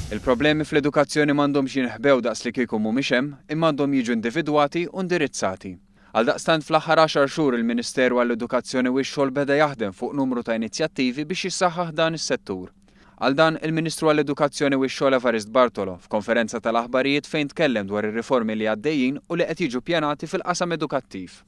Il-problemi fl-edukazzjoni m'għandhomx jinħbew daqs li kieku mhumiex hemm, imma għandhom jiġu individwati u indirizzati. Għaldaqstant fl-aħħar għaxar xhur il-Ministeru għall-Edukazzjoni u x-Xogħol beda jaħdem fuq numru ta' inizjattivi biex jissaħħaħ dan is-settur. Għal dan, il-Ministru għall-Edukazzjoni u x-Xogħol Evarist Bartolo, f'konferenza tal-aħbarijiet fejn tkellem dwar ir-riformi li għaddejjin u li qed jiġu ppjanati fil-qasam edukattiv.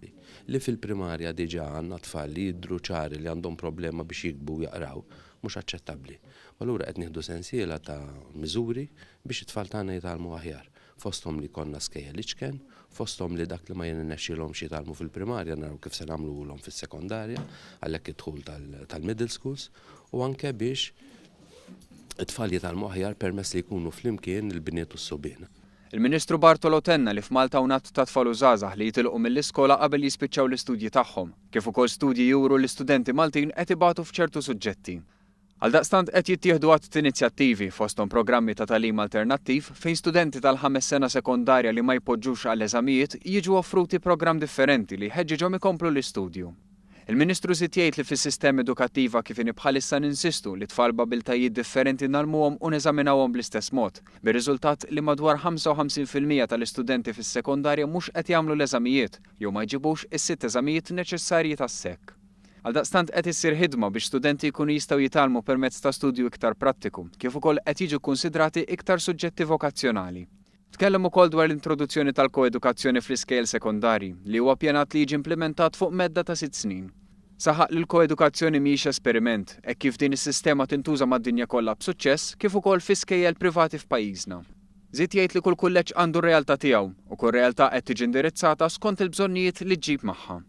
Li fil-primarja diġà għandna tfal li jidhru ċari li għandhom problema biex jiktbu u jaqraw, mhux aċċettabbli. U allura qed nieħdu sensiela ta' miżuri biex it-tfal tagħna jitgħallmu aħjar. Fosthom li jkollna skejjel iċken, fosthom li dak li ma jirnexxielhomx jitgħallmu fil-primarja naraw kif se nagħmluhulhom fis-sekondarja, għalhekk id-dħul tal-middle schools, u anke biex it-tfal jitgħallmu aħjar permezz li jkunu flimkien il-bniet u s-subien. Il-Ministru Bartolo tenna li f'Malta hawn għadd ta' tfal u żgħażagħ li jitilqu mill-iskola qabel jispiċċaw l-istudji tagħhom, kif ukoll studji juru li studenti Maltin qed ibatu f'ċertu suġġetti. Għaldaqstant qed jittieħdu għadd t'inizjattivi, fosthom programmi ta' tagħlim alternattiv fejn studenti tal-ħames sena sekondarja li ma jpoġġux għall-eżamijiet jiġu offruti programm differenti li jħeġġiġhom ikomplu l-istudju. Il-Ministru żied jgħid li fis-sistema edukattiva kif inhi bħalissa ninsistu li tfal b'abiltajiet differenti ngħallmuhom u neżaminawhom bl-istess mod, bir-riżultat li madwar 55% tal-istudenti fis-sekondarja mhux qed jagħmlu l-eżamijiet jew ma jġibux is-sitt eżamijiet neċessarji tas-SEC. Għaldaqstant qed issir ħidma biex studenti jkunu jistgħu jitgħallmu permezz ta' studju iktar prattiku, kif ukoll qed jiġu kkunsidrati iktar suġġetti vokazzjonali. Tkellem ukoll dwar l-introduzzjoni tal-koedukazzjoni fl-iskejjel sekondarji, li huwa ppjanat li jiġi implimentat fuq medda ta' sitt snin. Saħaq li l-koedukazzjoni mhijiex esperiment, hekk kif din is-sistema tintuża mad-dinja kollha b'suċċess, kif ukoll fi skejjel privati f'pajjiżna. Żied jgħid li kull kulleġġ għandu r-realtà tiegħu, u kull realtà qed tiġi indirizzata skont il-bżonnijiet li ġġib magħha.